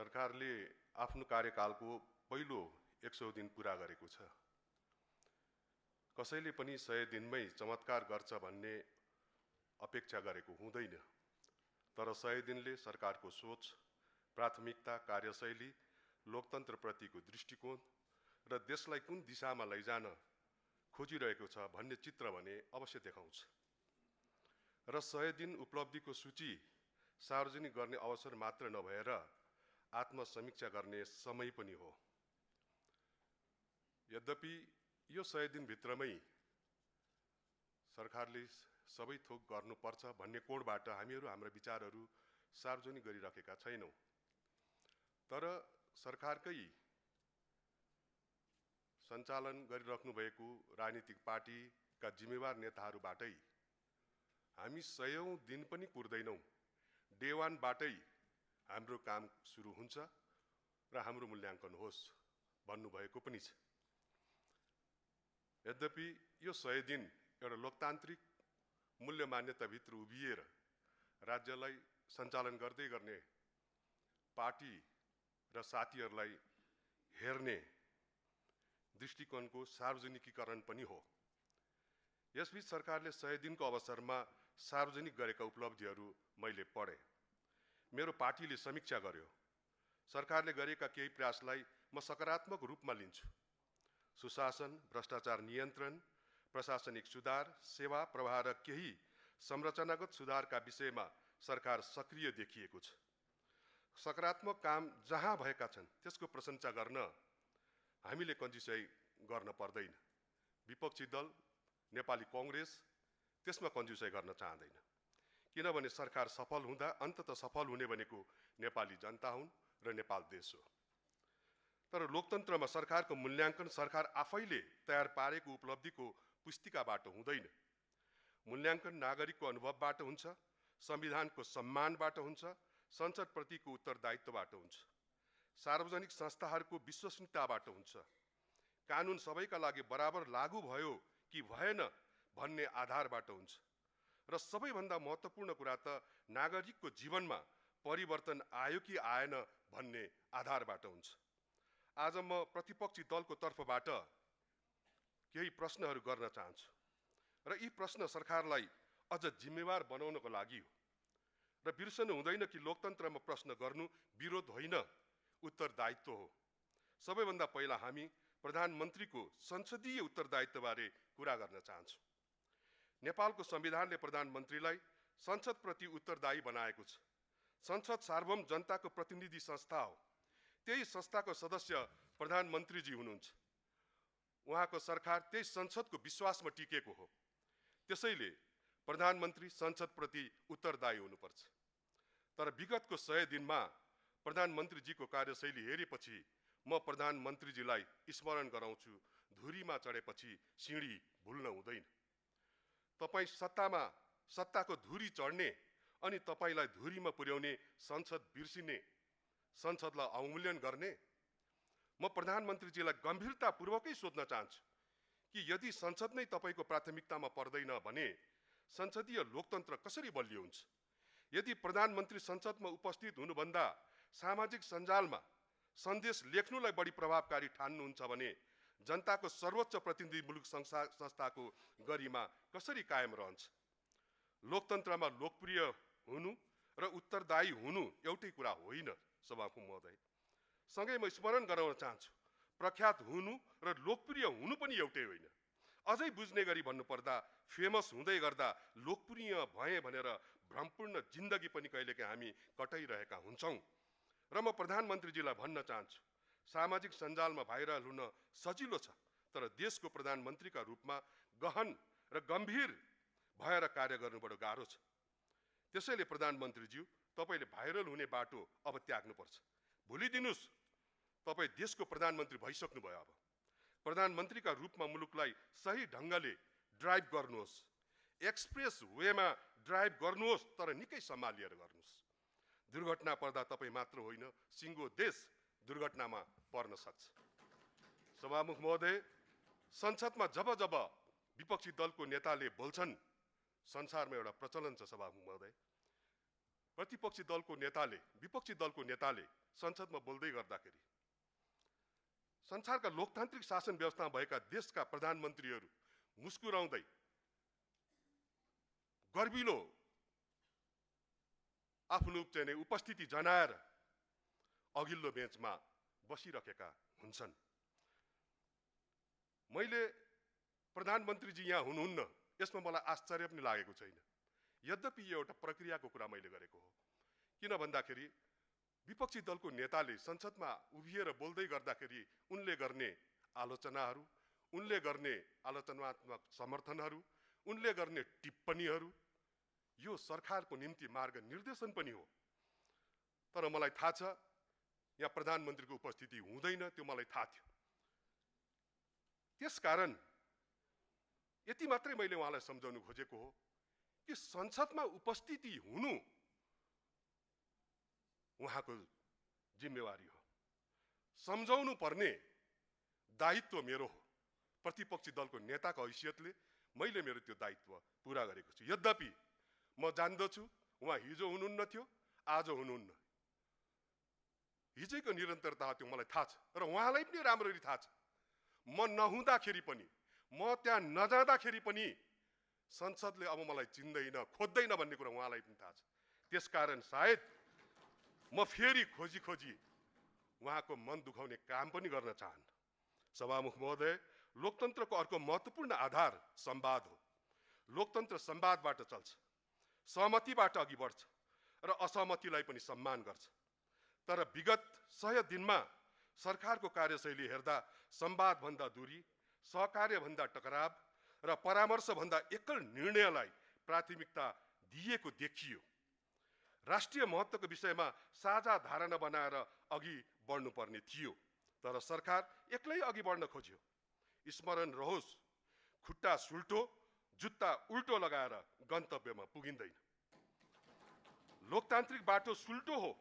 सरकारले आफ्नो कार्यकालको पहिलो 100 दिन पूरा गरेको छ। कसैले पनि 100 दिनमै चमत्कार गर्छ भन्ने अपेक्षा गरेको हुँदैन। तर 100 दिनले सरकारको सोच, प्राथमिकता, कार्यशैली, लोकतन्त्रप्रतिको दृष्टिकोण र देशलाई कुन दिशामा लैजान खोजिरहेको छ भन्ने चित्र भने अवश्य देखाउँछ। र 100 दिन उपलब्धिको सूची सार्वजनिक गर्ने अवसर मात्र नभएर आत्मसमीक्षा गर्ने समय पनि हो। यद्यपि यो 100 दिनभित्रमै सरकारले सबै थोक गर्नुपर्छ भन्ने कोणबाट हामीहरू हाम्रा विचारहरू सार्वजनिक गरिराखेका छैनौँ। तर सरकारकै सञ्चालन गरिराख्नु भएको राजनीतिक पार्टीका जिम्मेवार नेताहरूबाटै हामी 100औं दिन पनि पुर्दैनौँ, डे 1 बाटै हाम्रो काम सुरु हुन्छ र हाम्रो मूल्याङ्कन होस् भन्नुभएको पनि छ। यद्यपि यो 100 दिन एउटा लोकतान्त्रिक मूल्य मान्यताभित्र उभिएर राज्यलाई सञ्चालन गर्दै गर्ने पार्टी र साथीहरूलाई हेर्ने दृष्टिकोणको सार्वजनिकीकरण पनि हो। यसबीच सरकारले 100 दिनको अवसरमा सार्वजनिक गरेका उपलब्धिहरू मैले पढेँ। मेरो पार्टीले समीक्षा गर्यो। सरकारले गरेका केही प्रयासलाई म सकारात्मक रूपमा लिन्छु। सुशासन, भ्रष्टाचार नियन्त्रण, प्रशासनिक सुधार, सेवा प्रवाह र केही संरचनागत सुधारका विषयमा सरकार सक्रिय देखिएको छ। सकारात्मक काम जहाँ भएका छन् त्यसको प्रशंसा गर्न हामीले कन्जुसाइ गर्न पर्दैन। विपक्षी दल नेपाली कांग्रेस त्यसमा कन्जुसाइ गर्न चाहँदैन, किनभने सरकार सफल हुँदा अन्ततः सफल हुने भनेको नेपाली जनता हुन् र नेपाल देश हो। तर लोकतन्त्रमा सरकारको मूल्याङ्कन सरकार आफैले तयार पारेको उपलब्धिको पुस्तिकाबाट हुँदैन। मूल्याङ्कन नागरिकको अनुभवबाट हुन्छ, संविधानको सम्मानबाट हुन्छ, संसदप्रतिको उत्तरदायित्वबाट हुन्छ, सार्वजनिक संस्थाहरूको विश्वसनीयताबाट हुन्छ, कानुन सबैका लागि बराबर लागू भयो कि भएन भन्ने आधारबाट हुन्छ र सबैभन्दा महत्त्वपूर्ण कुरा त नागरिकको जीवनमा परिवर्तन आयो कि आएन भन्ने आधारबाट हुन्छ। आज म प्रतिपक्षी दलको तर्फबाट केही प्रश्नहरू गर्न चाहन्छु र यी प्रश्न सरकारलाई अझ जिम्मेवार बनाउनको लागि हो। र बिर्सनु हुँदैन कि लोकतन्त्रमा प्रश्न गर्नु विरोध होइन, उत्तरदायित्व हो। सबैभन्दा पहिला हामी प्रधानमन्त्रीको संसदीय उत्तरदायित्वबारे कुरा गर्न चाहन्छौँ। नेपालको संविधानले प्रधानमन्त्रीलाई संसदप्रति उत्तरदायी बनाएको छ। संसद सार्वभौम जनताको प्रतिनिधि संस्था हो। त्यही संस्थाको सदस्य प्रधानमन्त्रीजी हुनुहुन्छ। उहाँको सरकार त्यही संसदको विश्वासमा टिकेको हो। त्यसैले प्रधानमन्त्री संसदप्रति उत्तरदायी हुनुपर्छ। तर विगतको 100 दिनमा प्रधानमन्त्रीजीको कार्यशैली हेरेपछि म प्रधानमन्त्रीजीलाई स्मरण गराउँछु, धुरीमा चढेपछि सिँढी भुल्न हुँदैन। तपाईँ सत्ताको धुरी चढ्ने अनि तपाईलाई धुरीमा पुर्याउने संसद बिर्सिने, संसदलाई अवमूल्यन गर्ने। म प्रधानमन्त्रीजीलाई गम्भीरतापूर्वकै सोध्न चाहन्छु कि यदि संसद नै तपाईको प्राथमिकतामा पर्दैन भने संसदीय लोकतन्त्र कसरी बलियो हुन्छ? यदि प्रधानमन्त्री संसदमा उपस्थित हुनुभन्दा सामाजिक सञ्जालमा सन्देश लेख्नुलाई बढी प्रभावकारी ठान्नुहुन्छ भने जनताको सर्वोच्च प्रतिनिधि मुलुक संस्थाको गरिमा कसरी कायम रहन्छ? लोकतन्त्रमा लोकप्रिय हुनु र उत्तरदायी हुनु एउटै कुरा होइन सभामुख महोदय। सँगै म स्मरण गराउन चाहन्छु, प्रख्यात हुनु र लोकप्रिय हुनु पनि एउटै होइन। अझै बुझ्ने गरी भन्नुपर्दा फेमस हुँदै गर्दा लोकप्रिय भए भनेर भ्रमपूर्ण जिन्दगी पनि कहिलेकाहीँ हामी कटाइरहेका हुन्छौँ। र म प्रधानमन्त्रीजीलाई भन्न चाहन्छु, सामाजिक सञ्जालमा भाइरल हुन सजिलो छ, तर देशको प्रधानमन्त्रीका रूपमा गहन र गम्भीर भएर कार्य गर्नुबाट गाह्रो छ। त्यसैले प्रधानमन्त्रीज्यू, तपाईले भाइरल हुने बाटो अब त्याग्नुपर्छ। भुलिदिनुस्, तपाईँ देशको प्रधानमन्त्री भइसक्नुभयो। अब प्रधानमन्त्रीका रूपमा मुलुकलाई सही ढङ्गले ड्राइभ गर्नुहोस्, एक्सप्रेस वेमा ड्राइभ गर्नुहोस्, तर निकै सम्हालिएर गर्नुहोस्। दुर्घटना पर्दा तपाईँ मात्र होइन, सिङ्गो देश दुर्घटनामा पर्न सक्छ। सभामुख महोदय, संसदमा जब जब विपक्षी दलको नेताले बोल्छन्, संसारमा एउटा प्रचलन छ सभामुख महोदय, प्रतिपक्षी दलको नेताले, विपक्षी दलको नेताले संसदमा बोल्दै गर्दाखेरि संसारका लोकतान्त्रिक शासन व्यवस्थामा भएका देशका प्रधानमन्त्रीहरू मुस्कुराउँदै गर्विलो आफ्नो चाहिँ उपस्थिति जनाएर अघिल्लो बेन्चमा बसिरहेका हुन्छन्। मैले प्रधानमन्त्रीजी यहाँ हुनुहुन्न यसमा मलाई आश्चर्य पनि लागेको छैन। यद्यपि यो एउटा प्रक्रियाको कुरा मैले गरेको हो। किन भन्दाखेरि विपक्षी दलको नेताले संसदमा उभिएर बोल्दै गर्दाखेरि उनले गर्ने आलोचनाहरू, उनले गर्ने आलोचनात्मक समर्थनहरू, उनले गर्ने टिप्पणीहरू यो सरकारको निम्ति मार्ग निर्देशन पनि हो। तर मलाई थाहा छ यहाँ प्रधानमन्त्रीको उपस्थिति हुँदैन, त्यो मलाई थाहा थियो। त्यसकारण यति मात्रै मैले उहाँलाई सम्झाउनु खोजेको हो कि संसदमा उपस्थिति हुनु उहाँको जिम्मेवारी हो। सम्झाउनु पर्ने दायित्व मेरो हो। प्रतिपक्षी दलको नेताको हैसियतले मैले मेरो त्यो दायित्व पूरा गरेको छु। यद्यपि म जान्दछु उहाँ हिजो हुनुहुन्न थियो, आज हुनुहुन्न। हिजोको निरन्तरता त्यो मलाई थाहा छ र उहाँलाई पनि राम्ररी थाहा छ। म नहुँदाखेरि पनि, म त्यहाँ नजाँदाखेरि पनि संसदले अब मलाई चिन्दैन, खोज्दैन भन्ने कुरा उहाँलाई पनि थाहा छ। त्यसकारण सायद म फेरि खोजी उहाँको मन दुखाउने काम पनि गर्न चाहन्न। सभामुख महोदय, लोकतन्त्रको अर्को महत्त्वपूर्ण आधार संवाद हो। लोकतन्त्र संवादबाट चल्छ, सहमतिबाट अघि बढ्छ र असहमतिलाई पनि सम्मान गर्छ। तर विगत 100 दिनमा सरकारको कार्यशैली हेर्दा संवादभन्दा दूरी, सहकार्यभन्दा टकराव र परामर्शभन्दा एकल निर्णयलाई प्राथमिकता दिएको देखियो। राष्ट्रिय महत्त्वको विषयमा साझा धारणा बनाएर अघि बढ्नुपर्ने थियो, तर सरकार एक्लै अघि बढ्न खोज्यो। स्मरण रहोस्, खुट्टा सुल्टो जुत्ता उल्टो लगाएर गन्तव्यमा पुगिँदैन। लोकतान्त्रिक बाटो सुल्टो हो।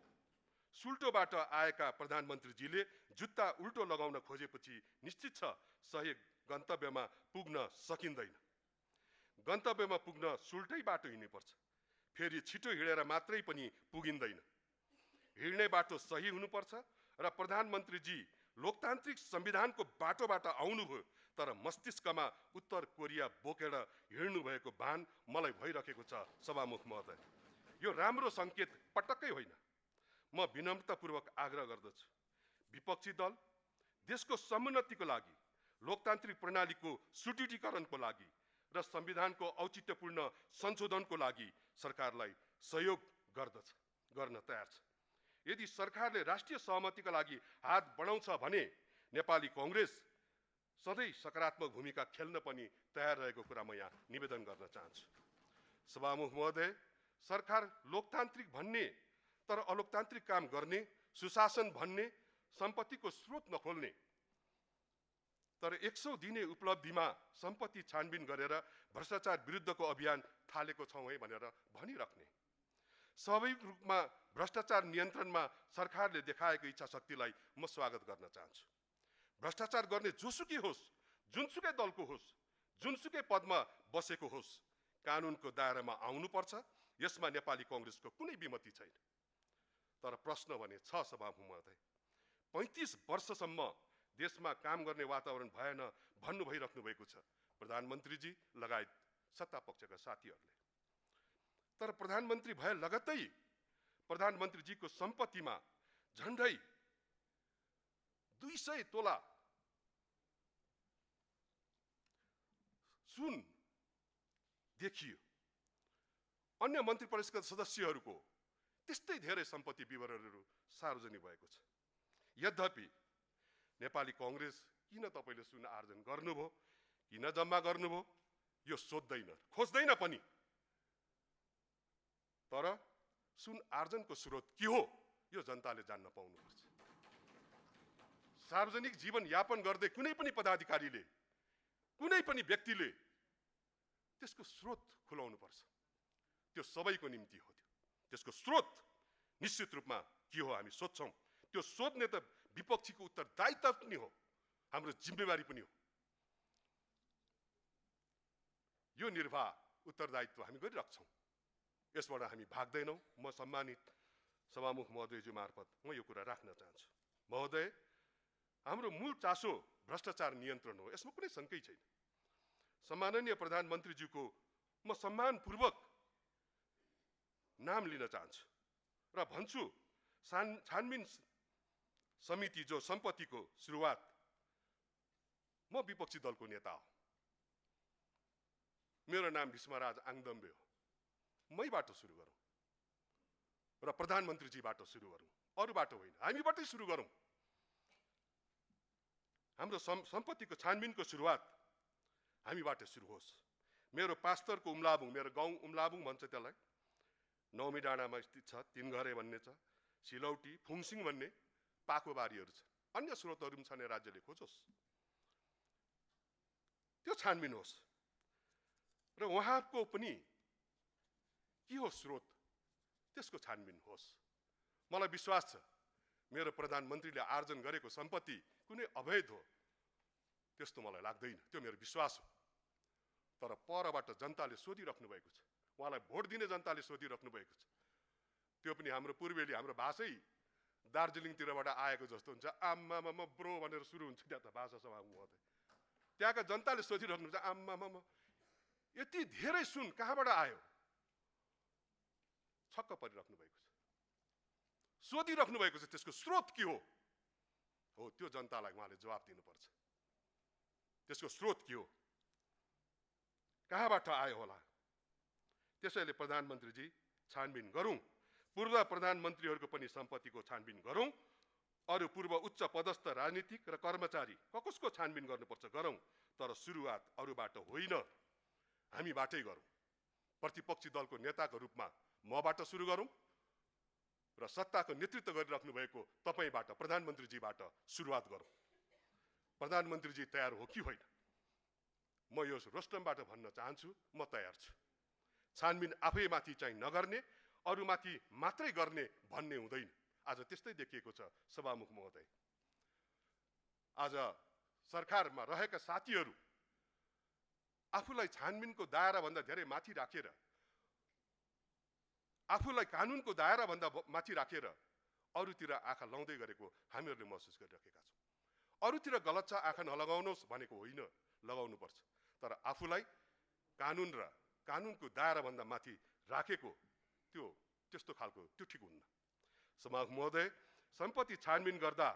सुल्टो बाटो आएका प्रधानमन्त्रीजीले जुत्ता उल्टो लगाउन खोजेपछि निश्चित छ सही गन्तव्यमा पुग्न सकिँदैन। गन्तव्यमा पुग्न सुल्टै बाटो हिँड्नुपर्छ। फेरि छिटो हिँडेर मात्रै पनि पुगिँदैन। हिँड्ने बाटो सही हुनुपर्छ र प्रधानमन्त्रीजी लोकतान्त्रिक संविधानको बाटोबाट आउनुभयो, तर मस्तिष्कमा उत्तर कोरिया बोकेर हिँड्नु भएको भान मलाई भइरहेको छ। सभामुख महोदय, यो राम्रो संकेत पटक्कै होइन। म विनम्रतापूर्वक आग्रह गर्दछु विपक्षी दल देशको समुन्नतिको लागि, लोकतान्त्रिक प्रणालीको सुदृढीकरणको लागि र संविधानको औचित्यपूर्ण संशोधनको लागि सरकारलाई सहयोग गर्न तयार छ। यदि सरकारले राष्ट्रिय सहमतिका लागि हात बढाउँछ भने नेपाली कांग्रेस सधैँ सकारात्मक भूमिका खेल्न पनि तयार रहेको कुरा म यहाँ निवेदन गर्न चाहन्छु। सभामुख महोदय, सरकार लोकतान्त्रिक भन्ने तर अलोकतान्त्रिक काम गर्ने, सुशासन भन्ने, सम्पत्तिको स्रोत नखोल्ने, तर 100 दिने उपलब्धिमा सम्पत्ति छानबिन गरेर भ्रष्टाचार विरुद्धको अभियान थालेको छौँ है भनेर भनिराख्ने। स्वाभाविक रूपमा भ्रष्टाचार नियन्त्रणमा सरकारले देखाएको इच्छा शक्तिलाई म स्वागत गर्न चाहन्छु। भ्रष्टाचार गर्ने जोसुकै होस्, जुनसुकै दलको होस्, जुनसुकै पदमा बसेको होस्, कानुनको दायरामा आउनुपर्छ। यसमा नेपाली कांग्रेसको कुनै विमति छैन। तर प्रश्न भने छ सभामुख महोदय, 35 वर्षसम्म देशमा काम गर्ने वातावरण भएन भन्नु भइराख्नु भएको छ प्रधानमन्त्रीजी लगायत सत्ता पक्षका साथीहरूले। तर प्रधानमन्त्री भए लगत्तै प्रधानमन्त्रीजीको सम्पत्तिमा झन्डै 200 तोला सुन देखियो। अन्य मन्त्री परिषदका सदस्यहरूको त्यस्तै धेरै सम्पत्ति विवरणहरू सार्वजनिक भएको छ। यद्यपि नेपाली कांग्रेस किन तपाईले सुन आर्जन गर्नुभयो, किन जम्मा गर्नुभयो यो सोध्दैन, खोज्दैन पनि। तर सुन आर्जनको स्रोत के हो यो जनताले जान्न पाउनुपर्छ। सार्वजनिक जीवन यापन गर्दै कुनै पनि पदाधिकारीले, कुनै पनि व्यक्तिले त्यसको स्रोत खुलाउनु पर्छ। त्यो सबैको निम्ति हो। त्यसको स्रोत निश्चित रूपमा के हो हामी सोध्छौं। त्यो सोध्ने त विपक्षीको उत्तरदायित्व पनि हो, हाम्रो जिम्मेवारी पनि हो। यो निर्वाह उत्तरदायित्व हामी गरिराख्छौं। यसबाट हामी भाग्दैनौँ। म सम्मानित सभामुख महोदयजी मार्फत म यो कुरा राख्न चाहन्छु। महोदय, हाम्रो मूल चासो भ्रष्टाचार नियन्त्रण हो, यसमा कुनै शङ्कै छैन। सम्माननीय प्रधानमन्त्रीज्यूको म सम्मानपूर्वक नाम लिन चाहन्छु र भन्छु, छानबिन समिति जो सम्पत्तिको सुरुवात, म विपक्षी दलको नेता हो, मेरो नाम भीष्मराज आङदम्बे हो, मैबाट सुरु गरौँ र प्रधानमन्त्रीजीबाट सुरु गरौँ, अरूबाट होइन, हामीबाटै सुरु गरौँ। हाम्रो सम्पत्तिको छानबिनको सुरुवात हामीबाट सुरु होस्। मेरो पास्तरको उम्लाबुङ, मेरो गाउँ उम्लाबुङ भन्छ त्यसलाई, नौमी डाँडामा स्थित छ, तीनघरे भन्ने छ, सिलौटी, फुङसिङ भन्ने पाखोबारीहरू छ, अन्य स्रोतहरू पनि छन्, राज्यले खोजोस्, त्यो छानबिन होस्। र उहाँको पनि के हो स्रोत, त्यसको छानबिन होस्। मलाई विश्वास छ मेरो प्रधानमन्त्रीले आर्जन गरेको सम्पत्ति कुनै अवैध हो, त्यस्तो मलाई लाग्दैन, त्यो मेरो विश्वास हो। तर परबाट जनताले सोधिराख्नु भएको छ, उहाँलाई भोट दिने जनताले सोधिराख्नु भएको छ। त्यो पनि हाम्रो पूर्वेली, हाम्रो भाषै दार्जिलिङतिरबाट आएको जस्तो हुन्छ। आम्मामा म ब्रो भनेर सुरु हुन्छ त्यहाँ त भाषा सभा महोदय। त्यहाँका जनताले सोधिराख्नुहुन्छ, आम्मामा यति धेरै सुन कहाँबाट आयो? छक्क परिराख्नु भएको छ, सोधिराख्नु भएको छ, त्यसको स्रोत के हो? हो, त्यो जनतालाई उहाँले जवाफ दिनुपर्छ। त्यसको स्रोत के हो, कहाँबाट आयो होला? त्यसैले प्रधानमन्त्रीजी छानबिन गरौँ, पूर्व प्रधानमन्त्रीहरूको पनि सम्पत्तिको छानबिन गरौँ, अरू पूर्व उच्च पदस्थ राजनीतिक र कर्मचारी कसको छानबिन गर्नुपर्छ गरौँ, तर सुरुवात अरूबाट होइन, हामीबाटै गरौँ। प्रतिपक्षी दलको नेताको रूपमा मबाट सुरु गरौँ र सत्ताको नेतृत्व गरिराख्नु भएको तपाईबाट, प्रधानमन्त्रीजीबाट सुरुवात गरौँ। प्रधानमन्त्रीजी तयार हो कि होइन? म यो रोस्टमबाट भन्न चाहन्छु, म तयार छु। छानबिन आफैमाथि चाहिँ नगर्ने, अरूमाथि मात्रै गर्ने भन्ने हुँदैन। आज त्यस्तै देखिएको छ सभामुख महोदय। आज सरकारमा रहेका साथीहरू आफूलाई छानबिनको दायराभन्दा धेरै माथि राखेर, आफूलाई कानुनको दायराभन्दा माथि राखेर अरूतिर आँखा लाउँदै गरेको हामीहरूले महसुस गरिरहेका छौँ। अरूतिर गलत छ आँखा नलगाउनुहोस् भनेको होइन, लगाउनुपर्छ, तर आफूलाई कानुन र कानुनको दायराभन्दा माथि राखेको त्यस्तो खालको त्यो ठिक हुन्न। सभामुख महोदय, सम्पत्ति छानबिन गर्दा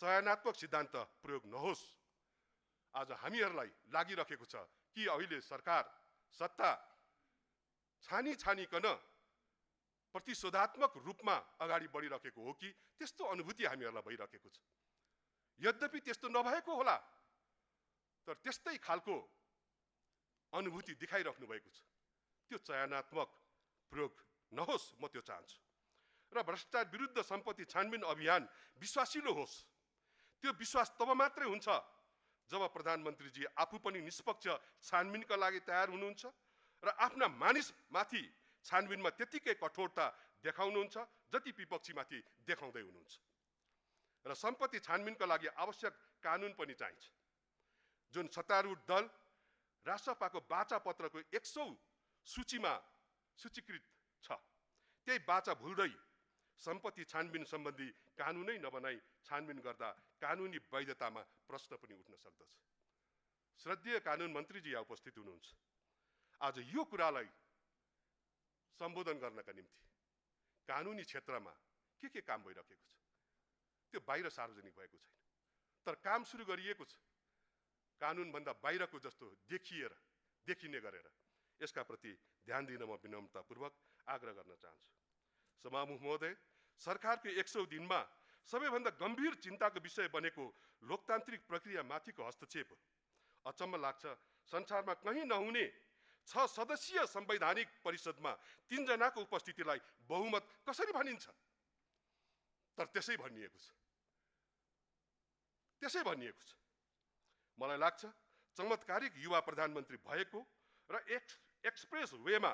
चयनात्मक सिद्धान्त प्रयोग नहोस्। आज हामीहरूलाई लागिरहेको छ कि अहिले सरकार सत्ता छानिकन प्रतिशोधात्मक रूपमा अगाडि बढिरहेको हो कि, त्यस्तो अनुभूति हामीहरूलाई भइरहेको छ। यद्यपि त्यस्तो नभएको होला, तर त्यस्तै खालको अनुभूति देखाइराख्नु भएको छ। त्यो चयनात्मक प्रयोग नहोस्, म त्यो चाहन्छु। र भ्रष्टाचार विरुद्ध सम्पत्ति छानबिन अभियान विश्वासिलो होस्। त्यो विश्वास तब मात्रै हुन्छ जब प्रधानमन्त्रीजी आफू पनि निष्पक्ष छानबिनका लागि तयार हुनुहुन्छ र आफ्ना मानिसमाथि छानबिनमा त्यतिकै कठोरता देखाउनुहुन्छ जति विपक्षीमाथि देखाउँदै हुनुहुन्छ। र सम्पत्ति छानबिनका लागि आवश्यक कानुन पनि चाहिन्छ। जुन सत्तारूढ दल रासपाको बाचा पत्रको 100 सूचीमा सूचीकृत छ, त्यही बाचा भुल्दै सम्पत्ति छानबिन सम्बन्धी कानुनै नबनाई छानबिन गर्दा कानुनी वैधतामा प्रश्न पनि उठ्न सक्दछ। श्रद्धेय कानुन मन्त्रीजी यहाँ उपस्थित हुनुहुन्छ। आज यो कुरालाई सम्बोधन गर्नका निम्ति कानुनी क्षेत्रमा के काम भइरहेको छ, त्यो बाहिर सार्वजनिक भएको छैन, तर काम सुरु गरिएको छ। कानुनभन्दा बाहिरको जस्तो देखिने गरेर यसका प्रति ध्यान दिन म विनम्रतापूर्वक आग्रह गर्न चाहन्छु। सभामुख महोदय, सरकारको 100 दिनमा सबैभन्दा गम्भीर चिन्ताको विषय बनेको लोकतान्त्रिक प्रक्रिया माथिको हस्तक्षेप हो। अचम्म लाग्छ, संसारमा कहीँ नहुने 6 सदस्यीय संवैधानिक परिषदमा 3 जनाको उपस्थितिलाई बहुमत कसरी भनिन्छ? तर त्यसै भनिएको छ। मलाई लाग्छ चमत्कारिक युवा प्रधानमन्त्री भएको र एक्सप्रेस वेमा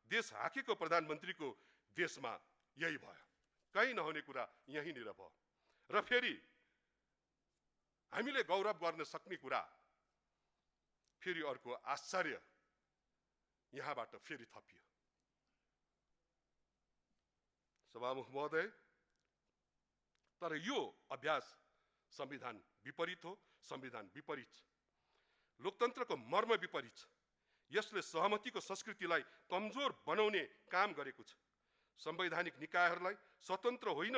देश हाकेको प्रधानमन्त्रीको देशमा यही भयो। कहीँ नहुने कुरा यहीँनिर भयो। र फेरि हामीले गौरव गर्न सक्ने कुरा फेरि अर्को आश्चर्य यहाँबाट फेरि थपियो। सभामुख महोदय, तर यो अभ्यास संविधान विपरीत हो, संविधान विपरीत छ। लोकतन्त्रको मर्म विपरीत छ। यसले सहमतिको संस्कृतिलाई कमजोर बनाउने काम गरेको छ। संवैधानिक निकायहरूलाई स्वतन्त्र होइन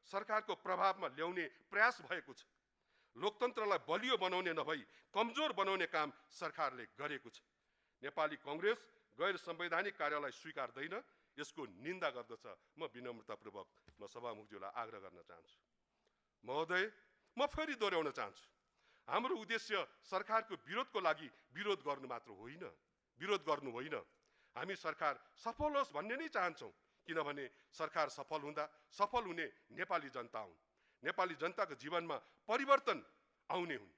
सरकारको प्रभावमा ल्याउने प्रयास भएको छ। लोकतन्त्रलाई बलियो बनाउने नभई कमजोर बनाउने काम सरकारले गरेको छ। नेपाली कांग्रेस गैर संवैधानिक कार्यलाई स्वीकार्दैन, यसको निन्दा गर्दछ। म विनम्रतापूर्वक सभामुखज्यूलाई आग्रह गर्न चाहन्छु। महोदय, म फेरि दोहोर्याउन चाहन्छु, हाम्रो उद्देश्य सरकारको विरोधको लागि विरोध गर्नु मात्र होइन, विरोध गर्नु होइन। हामी सरकार सफल होस् भन्ने नै चाहन्छौँ, किनभने सरकार सफल हुँदा सफल हुने नेपाली जनता हुन्। नेपाली जनताको जीवनमा परिवर्तन आउने हुन्।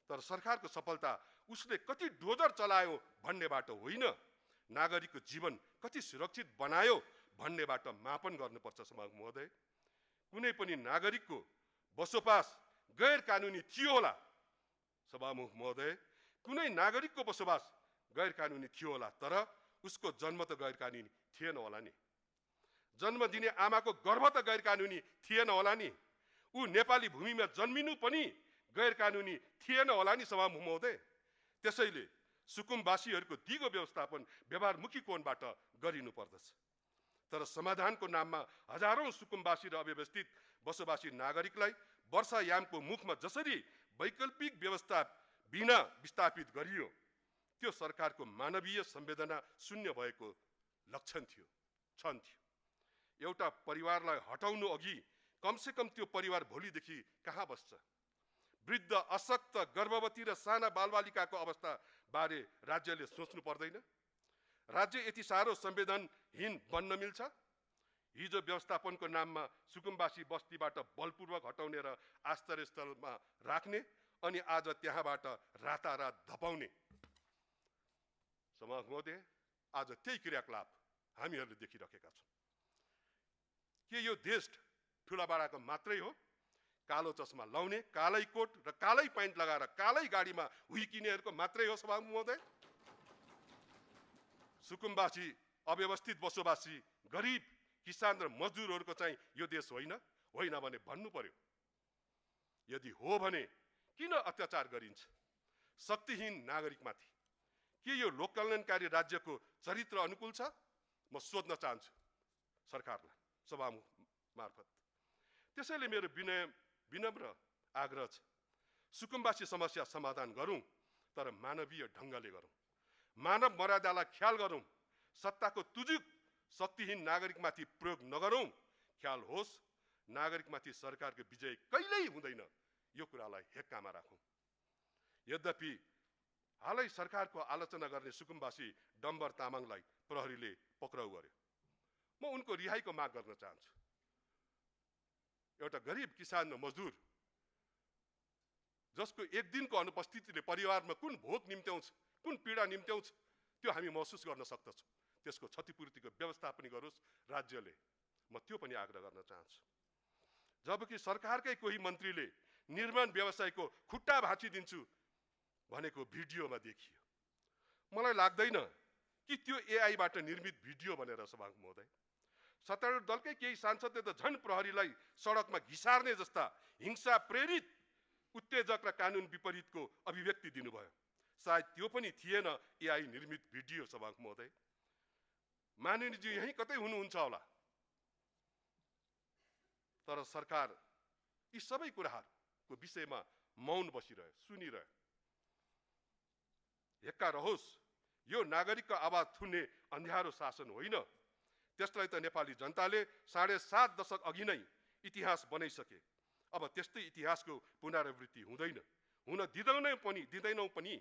तर सरकारको सफलता उसले कति डोजर चलायो भन्नेबाट होइन, नागरिकको जीवन कति सुरक्षित बनायो भन्नेबाट मापन गर्नुपर्छ। सभामुख महोदय, कुनै पनि नागरिकको बसोबास गैर कानुनी थियो होला। सभामुख महोदय, कुनै नागरिकको बसोबास गैर कानुनी थियो होला, तर उसको जन्म त गैर कानुनी थिएन होला नि। जन्म दिने आमाको गर्भ त गैर कानुनी थिएन होला नि। ऊ नेपाली भूमिमा जन्मिनु पनि गैर कानुनी थिएन होला नि। सभामुख महोदय, त्यसैले सुकुम्बासीहरूको दिगो व्यवस्थापन व्यवहारमुखी कोणबाट गरिनु पर्दछ। तर समाधानको नाममा हजारौं सुकुम्बासी र अव्यवस्थित बसोबासी नागरिकलाई वर्षायामको मुखमा जसरी वैकल्पिक व्यवस्था बिना विस्थापित गरियो, त्यो सरकारको मानवीय संवेदना शून्य भएको लक्षण थियो, क्षण थियो। एउटा परिवारलाई हटाउनु अघि कमसेकम त्यो परिवार भोलिदेखि कहाँ बस्छ? वृद्ध, अशक्त, गर्भवती र साना बालबालिकाको अवस्था बारे राज्यले सोच्नु पर्दैन? राज्य यति साह्रो संवेदनहीन बन्न मिल्छ? हिजो व्यवस्थापनको नाममा सुकुम्बासी बस्तीबाट बलपूर्वक हटाउने र आश्रयस्थलमा राख्ने, अनि आज त्यहाँबाट रातारात धपाउने। सभामुख महोदय, आज त्यही क्रियाकलाप हामीहरूले देखिरहेका छौँ। के यो देश ठुलाबडाको मात्रै हो? कालो चस्मा लाउने, कालै कोट र कालै प्यान्ट लगाएर कालै गाडीमा हुइकिनेहरूको मात्रै हो? सभामुख महोदय, सुकुम्बासी, अव्यवस्थित बसोबासी, गरिब, किसान र मजदुरहरूको चाहिँ यो देश होइन? होइन भने भन्नु पर्यो। यदि हो भने किन अत्याचार गरिन्छ शक्तिहीन नागरिकमाथि? के यो लोककल्याणकारी राज्यको चरित्र अनुकूल छ? म सोध्न चाहन्छु सरकारलाई सभामुख मार्फत। त्यसैले मेरो विनम्र आग्रह छ, सुकुम्बासी समस्या समाधान गरौँ, तर मानवीय ढङ्गले गरौँ। मानव मर्यादालाई ख्याल गरौँ। सत्ताको तुजुक शक्तिहीन नागरिकमाथि प्रयोग नगरौँ। ख्याल होस्, नागरिकमाथि सरकारको विजय कहिल्यै हुँदैन। यो कुरालाई हेक्कामा राखौँ। यद्यपि हालै सरकारको आलोचना गर्ने सुकुम्बासी डम्बर तामाङलाई प्रहरीले पक्राउ गर्यो। म उनको रिहाईको माग गर्न चाहन्छु। एउटा गरिब किसान र मजदुर जसको एक दिनको अनुपस्थितिले परिवारमा कुन भोग निम्त्याउँछ, कुन पीडा निम्त्याउँछ, त्यो हामी महसुस गर्न सक्दछौँ। त्यसको क्षतिपूर्तिको व्यवस्था पनि गरोस् राज्यले। म त्यो पनि आग्रह गर्न चाहन्छु। जबकि सरकारकै कोही मन्त्रीले निर्माण व्यवसायको खुट्टा भाँचिदिन्छु भनेको भिडियोमा देखियो। मलाई लाग्दैन कि त्यो एआईबाट निर्मित भिडियो भनेर। सभामुख महोदय, सत्तारूढ दलकै केही सांसदले त झन् प्रहरीलाई सडकमा घिसार्ने जस्ता हिंसा प्रेरित उत्तेजक र कानुन विपरीतको अभिव्यक्ति दिनुभयो। सायद त्यो पनि थिएन एआई निर्मित भिडियो। सभामुख महोदय, माननीयजी यही कतै हुनुहुन्छ होला, तर सरकार यी सबै कुराहरूको विषयमा मौन बसिरह्यो, सुनिरह्यो। हेक्का रहोस्, यो नागरिकको आवाज थुन्ने अन्ध्यारो शासन होइन। त्यसलाई त नेपाली जनताले 7.5 दशक अघि नै इतिहास बनाइसके। अब त्यस्तै इतिहासको पुनरावृत्ति हुँदैन, हुन दिँदैनौँ पनि।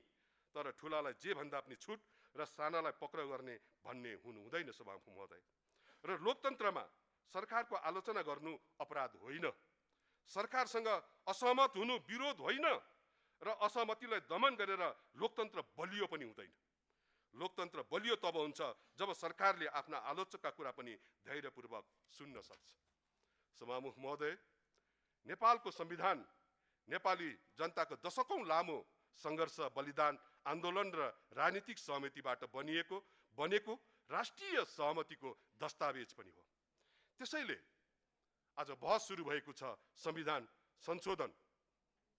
तर ठुलालाई जे भन्दा पनि छुट र सानालाई पक्राउ गर्ने भन्ने हुनु हुँदैन। सभामुख महोदय, र लोकतन्त्रमा सरकारको आलोचना गर्नु अपराध होइन। सरकारसँग असहमत हुनु विरोध होइन, र असहमतिलाई दमन गरेर लोकतन्त्र बलियो पनि हुँदैन। लोकतन्त्र बलियो तब हुन्छ जब सरकारले आफ्ना आलोचकका कुरा पनि धैर्यपूर्वक सुन्न सक्छ। सभामुख महोदय, नेपालको संविधान नेपाली जनताको दशकौं लामो सङ्घर्ष, बलिदान, आन्दोलन र राजनीतिक सहमतिबाट बनेको राष्ट्रिय सहमतिको दस्तावेज पनि हो। त्यसैले आज बहस सुरु भएको छ संविधान संशोधन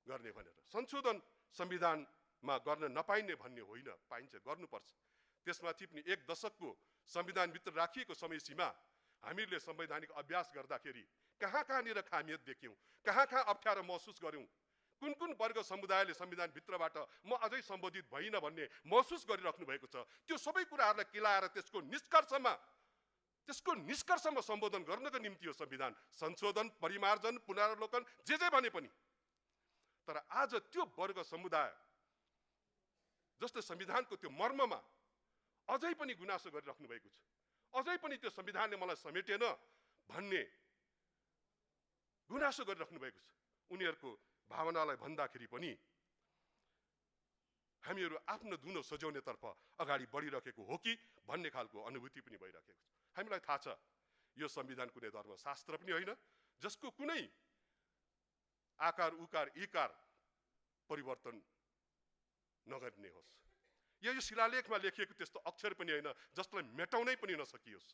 गर्ने भनेर। संशोधन संविधानमा गर्न नपाइने भन्ने होइन, पाइन्छ, गर्नुपर्छ। त्यसमाथि पनि 1 दशकको संविधानभित्र राखिएको समय सीमा हामीले संवैधानिक अभ्यास गर्दाखेरि कहाँनिर खामियत देख्यौँ, कहाँ अप्ठ्यारो महसुस गर्यौँ, कुन वर्ग समुदायले संविधानभित्रबाट म अझै सम्बोधित भइन भन्ने महसुस गरिराख्नु भएको छ। त्यो सबै कुराहरूलाई केलाएर त्यसको निष्कर्षमा सम्बोधन गर्नको निम्ति यो संविधान संशोधन, परिमार्जन, पुनरावलोकन जे भने पनि। तर आज त्यो वर्ग समुदाय जस्तो संविधानको त्यो मर्ममा अझै पनि गुनासो गरिराख्नु भएको छ, अझै पनि त्यो संविधानले मलाई समेटेन भन्ने गुनासो गरिराख्नु भएको छ। उनीहरूको भावनालाई भन्दाखेरि पनि हामीहरू आफ्नो दुनो सजाउनेतर्फ अगाडि बढिरहेको हो कि भन्ने खालको अनुभूति पनि भइरहेको छ। हामीलाई थाहा छ यो संविधान कुनै धर्मशास्त्र पनि होइन जसको कुनै आकार उकार इकार परिवर्तन नगर्ने होस्। यो शिलालेखमा लेखिएको त्यस्तो अक्षर पनि होइन जसलाई मेटाउनै पनि नसकियोस्।